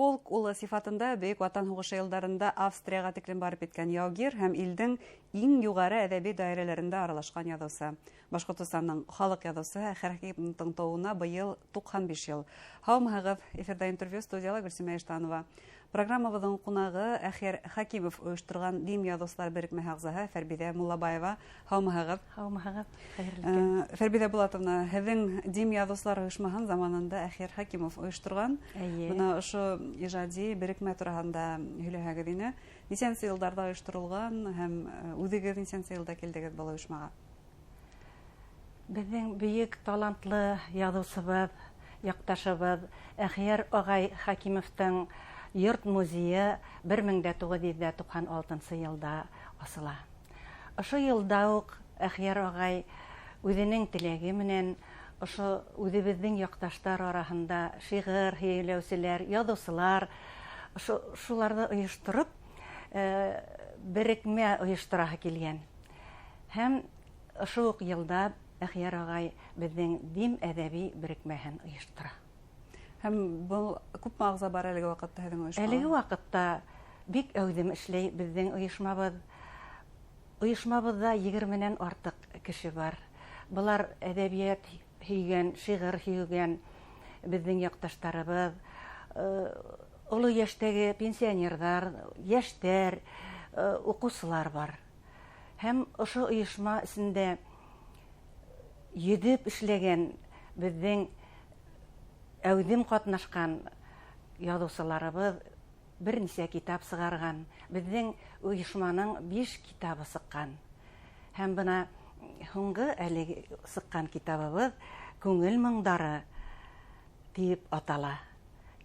Полк улы сифатында Бөйөк Ватан һуғышы йылдарында Австрияға тиклем барып еткән яугир һәм илдең иң юғары әҙәби даирәләрендә аралашҡан яҙыусы. Башҡортостандың халыҡ яҙыусыһы Әхиәр Хәкимовтың тыуыуына быйыл 95 йыл. Һаумыһығыҙ, эфирҙа интервью, студияла Гөлсимә Иштанова. Программабыҙҙың ҡунағы Әхиәр Хәкимов ойошторған Дим яҙыусылар берекмәһе ағзаһы Фәрбиҙә Муллабаева. Һаумыһығыҙ. Һаумыһығыҙ. Хәйерле көн. Фәрбиҙә Булатовна, һеҙҙең Дим яҙыусылар ойошмаһын заманында Әхиәр Хәкимов ойошторған. Эйе. Бына ошо ижади берекмә тураһында һөйләһәгеҙ ине. Нисәнсе йылдарҙа ойошторолған һәм үҙегеҙ нисәнсе йылда килдегеҙ был ойошмаға? Беҙҙең бөйөк талантлы яҙыусыбыҙ, яҡташыбыҙ Әхиәр ағай Хәкимовтың йорт музейы 1996 йылда асыла. Ошо йылда уҡ Әхиәр ағай үҙенең теләге менән ошо үҙебеҙҙең яҡташтар араһында шиғыр һөйләүселәр, яҙыусылар, шуларҙы ойоштороп, берекмә ойоштораһы килгән. Һәм ошо уҡ йылда Әхиәр ағай беҙҙең Дим әҙәби берекмәһен ойоштора. Һәм был күпме ағза бар әлеге ваҡытта һеҙҙең ойошмала? Әлеге ваҡытта бик әүҙем эшләй беҙҙең ойошмабыҙ. Ойошмабыҙҙа 20-нән артыҡ кеше бар. Былар әҙәбиәт һөйгән, шиғыр һөйгән беҙҙең яҡташтарыбыҙ, оло йәштәге пенсионерҙар, йәштәр, уҡыусылар бар. Һәм ошо ойошма эсендә йөҙөп эшләгән беҙҙең әүҙем ҡатнашҡан яҙыусыларыбыҙ бер нисә китап сығарған. Беҙҙең ойошманың 5 китабы сыҡҡан. Һәм бына һуңғы әлеге сыҡҡан китабыбыҙ Күңел моңдары тиеп атала.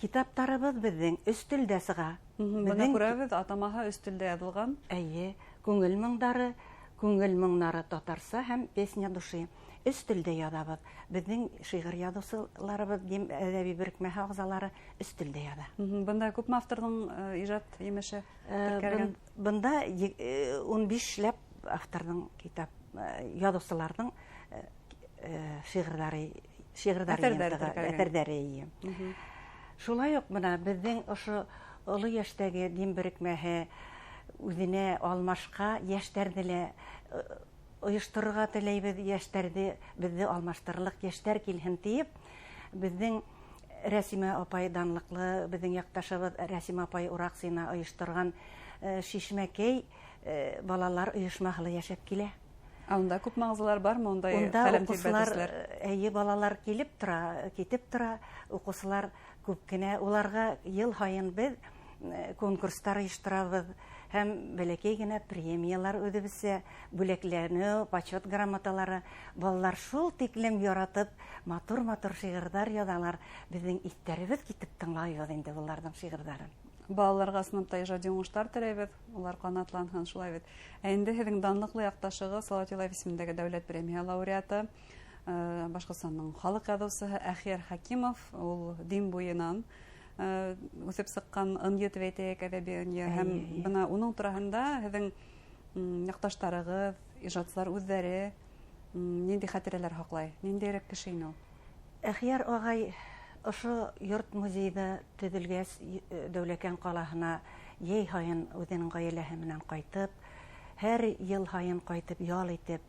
Китаптарыбыҙ беҙҙең өс телдә сыға. Бына Беҙҙең күрәбеҙ, атамаһы өс телдә яҙылған. Эйе, Күңел моңдары, Күңел моңнары татарса һәм Песня души. Өс телдә яҙабыҙ. Беҙҙең шиғыр яҙыусыларыбыҙ, Дим әҙәби берекмәһе ағзалары өс телдә яҙа. Бында күпме авторҙың ижад емеше теркәлгән? Бында 15-ләп авторҙың китап, яҙыусыларҙың, шиғырҙары Әҫәрҙәре йыйынтығы, теркәлгән. әҫәрҙәре, эйе. Шулай уҡ бына беҙҙең ошо оло йәштәге Дим берекмәһе үҙенә алмашҡа йәштәрҙе лә ойошторорға теләйбеҙ, йәштәрҙе беҙҙе алмаштырырлыҡ йәштәр килһен тиеп, беҙҙең Рәсимә апай данлыҡлы, беҙҙең яҡташыбыҙ Рәсимә апай Ураҡсина ойошторған Шишмәкәй балалар ойошмаһы ла йәшәп килә. Ә унда күпме ағзалар бармы? Унда Унда ҡәләм уҡыусылар, тирбәтеүселәр? эйе, балалар килеп тора, китеп тора, уҡыусылар күп кенә. Уларға йыл һайын беҙ конкурстар ойошторабыҙ һәм бәләкәй генә премиялар үҙебеҙсә, бүләкләнеү, почет грамоталары. Балалар шул тиклем яратып, матур-матур шиғырҙар яҙалар. Беҙҙең иҫтәребеҙ китеп тыңлайбыҙ инде уларҙың шиғырҙарын. Балаларға ысынлап та ижади уңыштар теләйбеҙ, улар ҡанатланһын, шулай бит. Ә инде һеҙҙең данлыҡлы яҡташығыҙ, Салауат Юлаев исемендәге дәүләт премия лауреаты, Башҡортостандың халыҡ яҙыусыһы Әхиәр Хәкимов, ул Дим буйынан үҫеп сыҡҡан ынйы тип әйтәйек, әҙәби ынйы. Һәм бына уның тураһында һеҙҙең, яҡташтарығыҙ, ижадсылар үҙҙәре, ниндәй хәтирәләр һаҡлай, ниндәйерәк кеше ине ул? Әхиәр ағай ошо йорт музейҙа төҙөлгәс, Дәүләкән ҡалаһына йәй һайын үҙенең ғаиләһе менән ҡайтып, һәр йыл һайын ҡайтып ял итеп,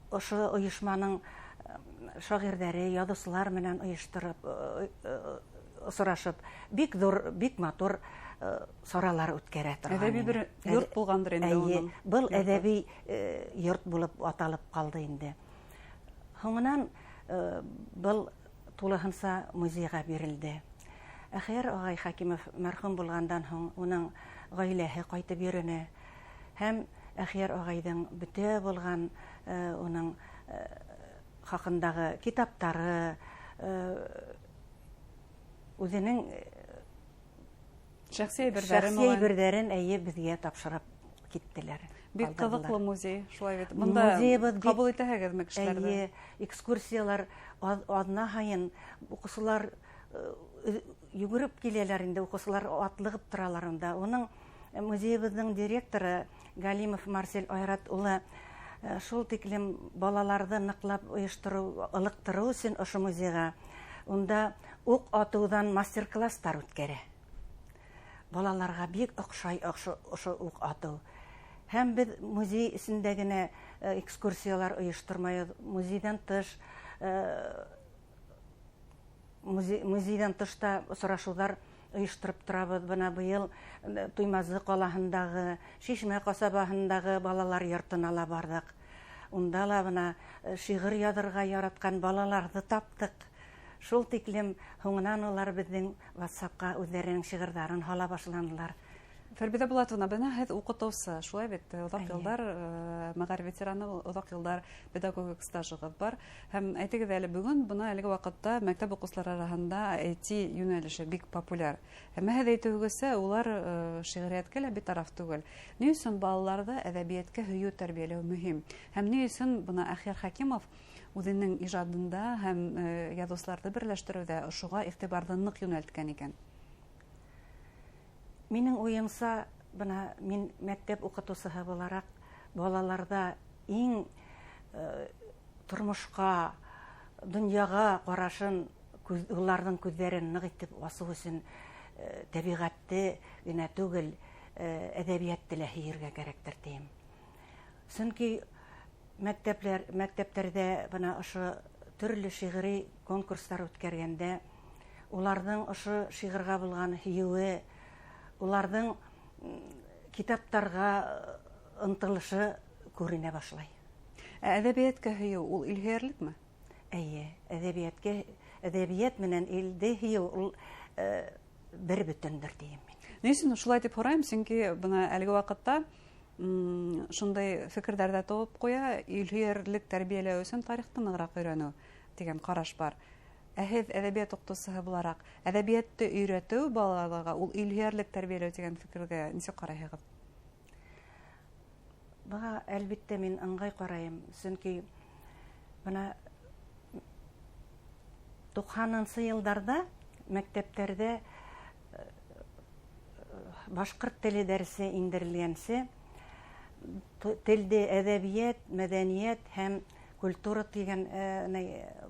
ошо ойошманың шағирҙәре, яҙыусылар менән ойоштороп, осрашып, бик ҙур, бик матур саралар үткәрә торған Әҙәби ине. бер йорт булғандыр инде Эйе, уның был йорто. әҙәби йорт булып аталып ҡалды инде. Һуңынан был тулыһынса музейға бирелде. Әхиәр ағай Хәкимов мәрхүм булғандан һуң уның ғаиләһе ҡайтып йөрөнө. Һәм Әхиәр ағайҙың бөтә булған, уның хаҡындағы китаптары, үҙенең шәхси әйберҙәре шәхси моғайын. әйберҙәрен, эйе, беҙгә тапшырып киттеләр. Бик Ҡалдырҙылар. ҡыҙыҡлы музей, шулай бит. Бында Музейыбыҙ бик ҡабул итәһегеҙме кешеләрҙе? Эйе, экскурсиялар аҙна һайын уҡыусылар, йүгереп киләләр инде, уҡыусылар атлығып торалар унда. Уның музейыбыҙҙың директоры Галимов Марсель Айрат улы шул тиклем балаларҙы ныҡлап ойоштороу, ылыҡтырыу өсөн ошо музейға Унда уҡ атыуҙан мастер-класстар үткәрә. Балаларға бик оҡшай ошо уҡ атыу. Һәм беҙ музей эсендә генә экскурсиялар ойоштормайбыҙ. Музейҙан тыш музейҙан тыш та осрашыуҙар ойоштороп торабыҙ. Бына быйыл Туймазы ҡалаһындағы, Шишмә ҡасабаһындағы балалар йортона ла барҙыҡ. Унда ла бына шиғыр яҙырға яратҡан балаларҙы таптыҡ. Шул тиклем һуңынан улар беҙҙең WhatsApp-ҡа үҙҙәренең шиғырҙарын һала башланылар. Фәрбиҙә Булатовна, бына һеҙ уҡытыусы, шулай бит, оҙаҡ йылдар мәғариф ветераны, оҙаҡ йылдар педагогик стажығыҙ бар. Һәм әйтегеҙ әле, бөгөн бына әлеге ваҡытта мәктәп уҡыусылары араһында IT йүнәлеше бик популяр. Әммә һеҙ әйтеүегеҙсә, улар шиғриәткә лә битараф түгел. Ни өсөн балаларҙы әҙәбиәткә һөйөү тәрбиәләү мөһим? Һәм ни өсөн бына Әхйәр Хәкимов үҙенең ижадында һәм яҙыусыларҙы берләштереүҙә ошоға иғтибарҙы ныҡ йүнәлткән икән? Минең уйымса, бына мин мәктәп уҡытыусыһы булараҡ балаларҙа иң тормошҡа, донъяға ҡарашын, уларҙың күҙҙәрен ныҡ итеп асыу өсөн тәбиғәтте генә түгел, әҙәбиәтте лә һөйөргә кәрәктер тием. Сөнки мәктәптәрҙә бына ошо төрлө шиғри конкурстар үткәргәндә уларҙың ошо шиғырға булған һөйөүе, уларҙың китаптарға ынтылышы күренә башлай. Ә әҙәбиәткә һөйөү ул илһөйәрлекме? Эйе, әҙәбиәт менән илде һөйөү ул бер бөтөндөр тием мин. Ни өсөн шулай тип һорайым? Сөнки бына әлеге ваҡытта шундай фекерҙәр ҙә тыуып ҡуя, илһөйәрлек тәрбиәләү өсөн тарихты нығыраҡ өйрәнеү тигән ҡараш бар. Ә һеҙ әҙәбиәт уҡытыусыһы булараҡ, әҙәбиәтте өйрәтеү балаларға ул илһөйәрлек тәрбиәләү тигән фекергә нисек ҡарайһығыҙ? Быға, әлбиттә, мин ыңғай ҡарайым. Сөнки бына туҡһанынсы йылдарҙа мәктәптәрҙә башҡорт теле дәресе индерелгәнсе, телде әҙәбиәт, мәҙәниәт һәм культура тигән,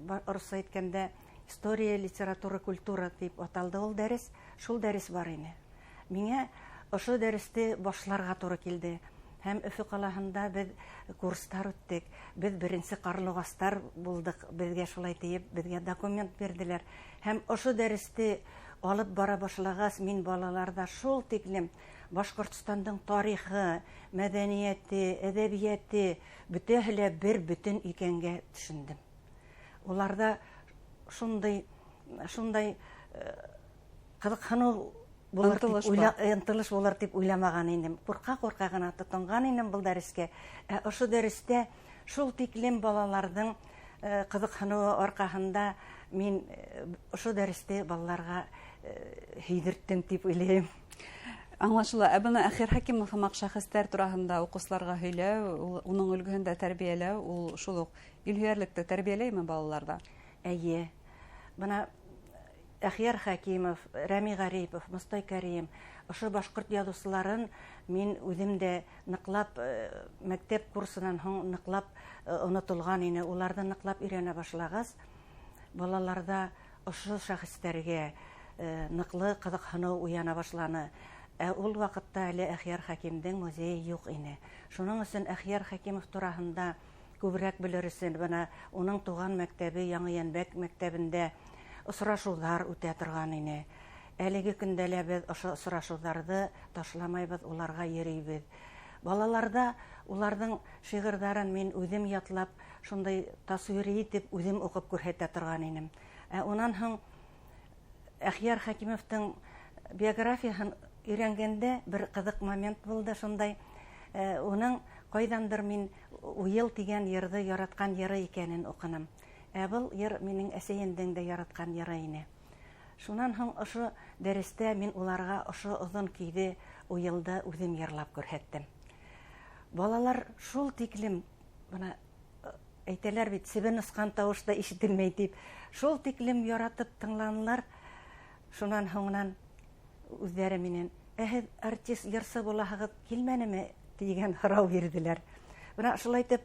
урыҫса әйткәндә, история, литература, культура тип аталды ул дәрес. Шул дәрес бар ине. Миңә ошо дәресте башларға тура килде. Һәм Өфө ҡалаһында беҙ курстар үттек. Беҙ беренсе ҡарлуғастар булдыҡ, беҙгә шулай тиеп, беҙгә документ бирҙеләр. Һәм ошо дәресте алып бара башлағас, мин балаларҙа шул тиклем Башҡортостандың тарихы, мәҙәниәте, әҙәбиәте бөтәһе лә бер бөтөн икәнгә төшөндөм. Уларҙа шундай ҡыҙыҡһыныу булыр тип Ынтылыш бар. ынтылыш булыр тип уйламаған инем. Ҡурҡа-ҡурҡа ғына тотонған инем был дәрескә. Ә ошо дәрестә шул тиклем балаларҙың ҡыҙыҡһыныуы арҡаһында мин ошо дәресте балаларға һөйҙөрттөм тип уйлайым. Аңлашыла. Ә бына Әхйәр Хәкимов һымаҡ шәхестәр тураһында уҡыусыларға һөйләү, уның өлгөһөндә тәрбиәләү, ул шул уҡ илһөйәрлекте тәрбиәләйме балаларҙа? Эйе. Бына Әхйәр Хәкимов, Рәми Ғарипов, Мостай Кәрим, ошо башҡорт яҙыусыларын мин үҙем дә ныҡлап, мәктәп курсынан һуң ныҡлап, онотолған ине. Уларҙы ныҡлап өйрәнә башлағас, балаларҙа ошо шәхестәргә, ныҡлы ҡыҙыҡһыныу уяна башланы. Ә ул ваҡытта әле Әхйәр Хәкимдең музейы юҡ ине. Шуның өсөн Әхйәр Хәкимов тураһында күберәк белер өсөн бына уның тыуған мәктәбе Яңы Йәнбәк мәктәбендә осрашыуҙар үтә торған ине. Әлеге көндә лә беҙ ошо осрашыуҙарҙы ташламайбыҙ, уларға йөрөйбөҙ. Балаларҙа уларҙың шиғырҙарын мин үҙем ятлап, шундай тасуири итеп үҙем уҡып күрһәтә торған инем. Ә унан һуң Әхйәр Хәкимовтың биографияһын өйрәнгәндә бер ҡыҙыҡ момент булды шундай. Уның ҡайҙандыр мин Уйыл тигән йырҙы яратҡан йыры икәнен уҡыным. Ә был йыр минең әсәйемдең дә яратҡан йыры ине. Шунан һуң ошо дәрестә мин уларға ошо оҙон көйҙө Уйылды үҙем йырлап күрһәттем. Балалар шул тиклем, бына әйтәләр бит, себен осҡан тауыш та ишетелмәй тип, шул тиклем яратып тыңланылар. Шунан һуңынан үҙҙәре минән, ә һеҙ артист йырсы булаһығыҙ килмәнеме тигән һорау бирҙеләр. Бына шулай итеп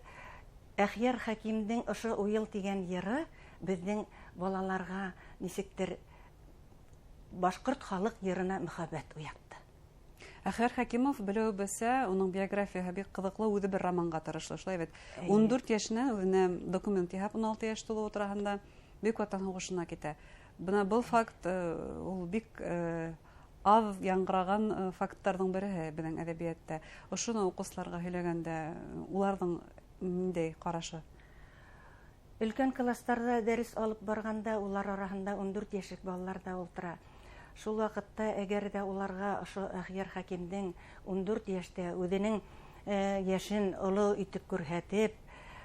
Әхйәр Хәкимдең ошо Уйыл тигән йыры беҙҙең балаларға нисектер башҡорт халыҡ йырына мөхәббәт уятты. Әхиәр Хәкимов, белеүебеҙсә, уның биографияһы бик ҡыҙыҡлы, үҙе бер романға тырышлы, шулай бит. 14 йәшенә үҙенә документ яһап, 16 йәш тулыуы тураһында Бөйөк Ватан һуғышына китә. Бына был факт ул бик аҙ яңғыраған факттарҙың береһе беҙҙең әҙәбиәттә. Ошоно уҡыусыларға һөйләгәндә уларҙың ниндәй ҡарашы? Өлкән кластарҙа дәрес алып барғанда улар араһында 14 йәшлек балалар ҙа ултыра. Шул ваҡытта әгәр ҙә уларға ошо Әхиәр Хәкимдең 14 йәштә үҙенең йәшен оло итеп күрһәтеп,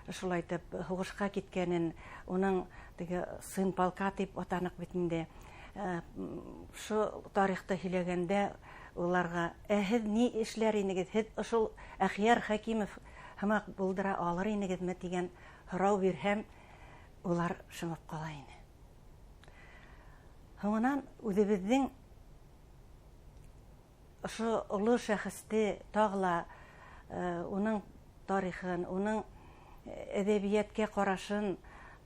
шулайтып һуғышҡа киткәнен, уның теге сын полка тип атаныҡ бит инде, шул тарихты һөйләгәндә уларға: "Ә һеҙ ни эшләр инегеҙ? Һеҙ ошол Әхиәр Хәкимов һымаҡ булдыра алыр инегеҙме?" тигән һорау бирһәм, улар шымып ҡала ине. Һуңынан үҙебеҙҙең ошо оло шәхесте тағы ла уның тарихын, уның әҙәбиәткә ҡарашын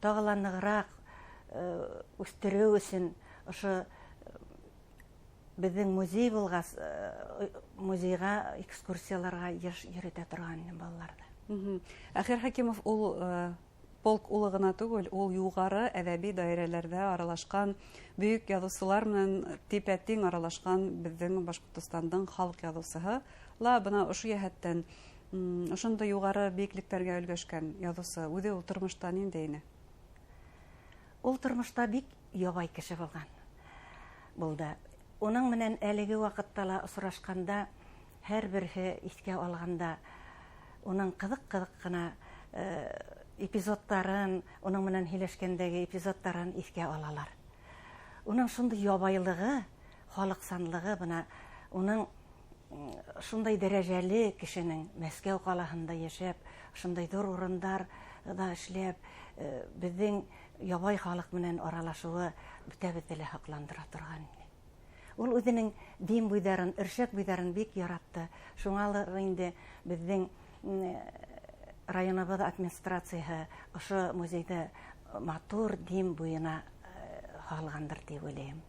тағы ла нығыраҡ үҫтереү өсөн ошо беҙҙең музей булғас, музейға экскурсияларға йыш йөрөтә торған инем балаларҙы. Әхиәр Хәкимов ул полк улы ғына түгел, ул юғары әҙәби даирәләрҙә аралашҡан, бөйөк яҙыусылар менән типә-тиң аралашҡан беҙҙең Башҡортостандың халыҡ яҙыусыһы ла. Бына ошо йәһәттән ошондай юғары бейеклектәргә өлгәшкән яҙыусы үҙе ул тормошта ниндәй ине? Ул тормошта бик ябай кеше булған булды. Уның менән әлеге ваҡытта ла осрашҡанда, һәр береһе иҫкә алғанда, уның ҡыҙыҡ-ҡыҙыҡ ҡына эпизодтарын, уның менән һөйләшкәндәге эпизодтарын иҫкә алалар. Уның шундай ябайлығы, халыҡсанлығы, бына уның шундай дәрәжәле кешенең Мәскәү ҡалаһында йәшәп, шундай ҙур урындарҙа эшләп, беҙҙең ябай халыҡ менән аралашыуы бөтәбеҙҙе лә һоҡландыра торған ине. Ул үҙенең Дим буйҙарын, Өршәк буйҙарын бик яратты. Шуңалыр инде беҙҙең районыбыҙ администрацияһы ошо музейҙы матур Дим буйына һалғандыр тип уйлайым.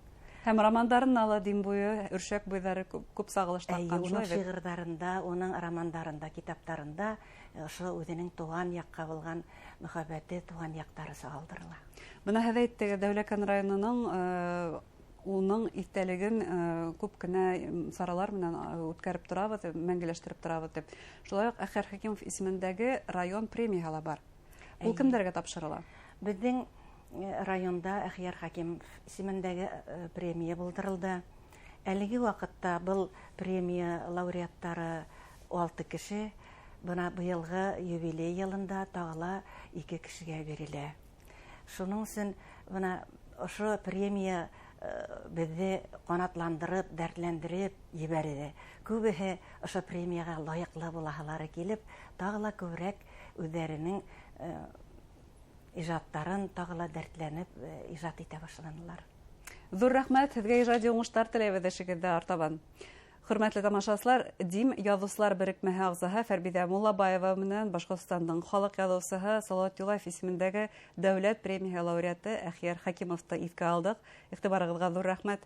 Һәм романдарында ла Дим буйы, Өршәк буйҙары күп сағылыш тапҡан. Уның шиғырҙарында, уның романдарында, китаптарында ошо үҙенең тыуған яҡҡа булған мөхәббәте, тыуған яҡтары сағылдырыла. Бына һеҙ әйттегеҙ, Дәүләкән районының уның иҫтәлеген күп кенә саралар менән үткәреп торабыҙ, мәңгеләштереп торабыҙ тип. Шулай уҡ Әхиәр Хәкимов исемендәге район премияһы ла бар. Ул кемдәргә тапшырыла? Беҙҙең районда Әхиәр Хәкимов исемендәге премия булдырылды. Әлеге ваҡытта был премия лауреаттары 6 кеше. Бына быйылғы юбилей йылында тағы ла 2 кешегә бирелә. Шуның өсөн бына ошо премия беҙҙе ҡанатландырып, дәртләндереп ебәрҙе. Күбеһе ошо премияға лайыҡлы булаһылары килеп, тағы ла күберәк үҙҙәренең ижадтарын тағы ла дәртләнеп ижад итә башланылар. Ҙур рәхмәт, һеҙгә ижади уңыштар теләйбеҙ эшегеҙҙә артабан. Хөрмәтле тамашасылар, Дим яҙыусылар берекмәһе ағзаһы Фәрбиҙә Муллабаева менән Башҡортостандың халыҡ яҙыусыһы Салауат Юлаев исемендәге дәүләт премияһы лауреаты Әхиәр Хәкимовты иҫкә алдыҡ. Иғтибарығыҙға ҙур рәхмәт.